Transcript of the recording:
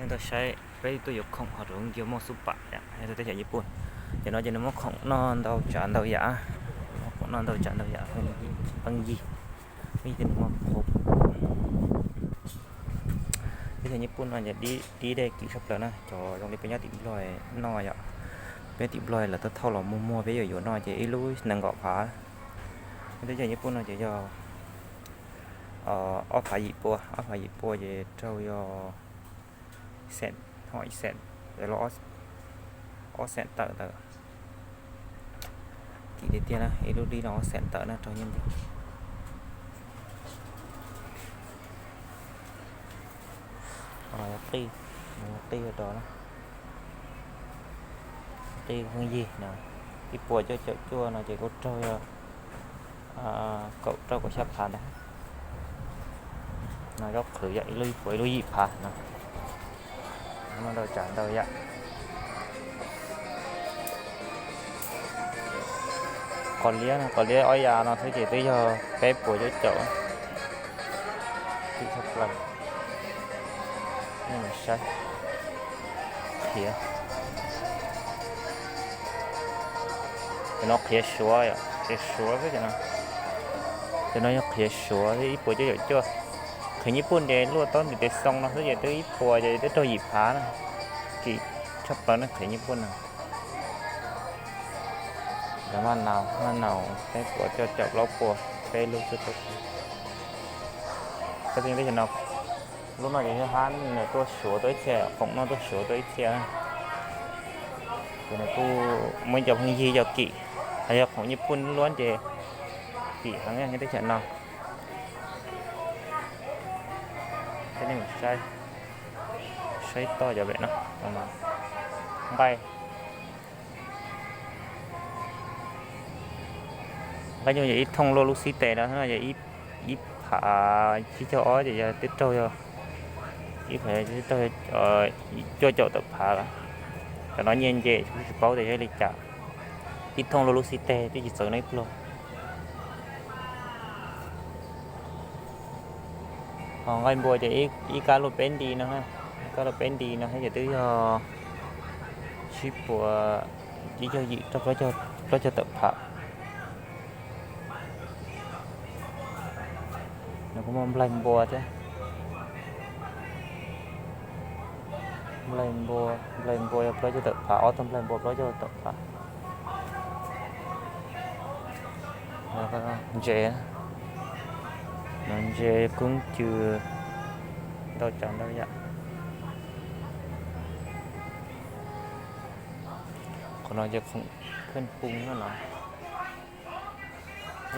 Tau saib peb tuaj yuav khoom ho rau nkiag muaj xub pam yom, teb chaws Nyij Pooj. Cov no ces nws muab khoom noj ntau tsav ntau yam, muab khoom noj ntau tsav ntau yam, pheej yig, pheej yig tej nws muaj khoom. Teb chaws Nyij Pooj no ces dib deb kim tshaj plaws na, cov zoo li peb nyob tim Nplog noj yom. Peb tim Nplog lawv tab thauj los muag muag peb yuav yuav noj ces ib lub nees nkaum phav. Teb chaws Nyij Pooj no ces yog ob phav yim pua, ob phav yim pua ces raug yog xees, ho ib xees, ob xees tawm ntawd. Kim tiag tiag na, ib lub dib no ob xees tawm na, raug nyiaj Nplog. Qij, qij do na, qij pheej yig no, ib puas cuaj caum cuaj no ces kuj raug yog kaum rau kaum xya phav ntag. No zaub qhwv yom, ib lub ib puas ib lub yim phav no. Muaj ntau tsav ntau yam. Qos liab no, qos liab ob yav no xwb ces twb yog peb puas cuaj caum. Kim tshaj plaws. Saib, qhiav, cov no qhiav Suav yom, ces Suav xwb cov no. Cov no yog qhiav Suav ib puas cuaj caum cuaj. Qhiav Nyij Pooj ces luaj tau ntim tes xoo no xwb ces twb ib puas ces twb raug yim phav na. Kim tshaj plaws na qhiav Nyij Pooj no. Lawv maj naus, maj naus peb puas cuaj caum plaub puas, peb lub xwb. Lub no ces yog hab nws tuaj Suav tuaj ib txhia, khoom noj tuaj Suav tuaj ib txhia. Ces nws kuj muaj ib co pheej yig co kim, hos yog khoom Nyij Pooj luab ces kim heev nyob teb chaws no. Saib, saib toj cov pem no, nqaij, nqaij nyuj yog ib thooj luaj lub xib tes no, ib phav tsib caug ob ces yog twb raug, ib phav raug cuaj caum tawm phav. Cov no nyiaj nce kuv tsis paub tias yog li cas, ib thooj luaj lub xib tes twb tsis txawv no ib pluag. Ho nqaij npua ces ib kab luaj peb nti no, ib kab luaj peb nti no ces twb yog tsib puas, ib caug yim rau plaub caug tawm phav. Nws kuj muaj nplaig npua thiab. Nplaig npua, nplaig npua yog plaub caug tawm phav, ob tug nplaig npua plaub caug tawm phav. Ntses, no ntses koob cw, ntau tsav ntau yam. Qhov no ces khoom pheej pun no.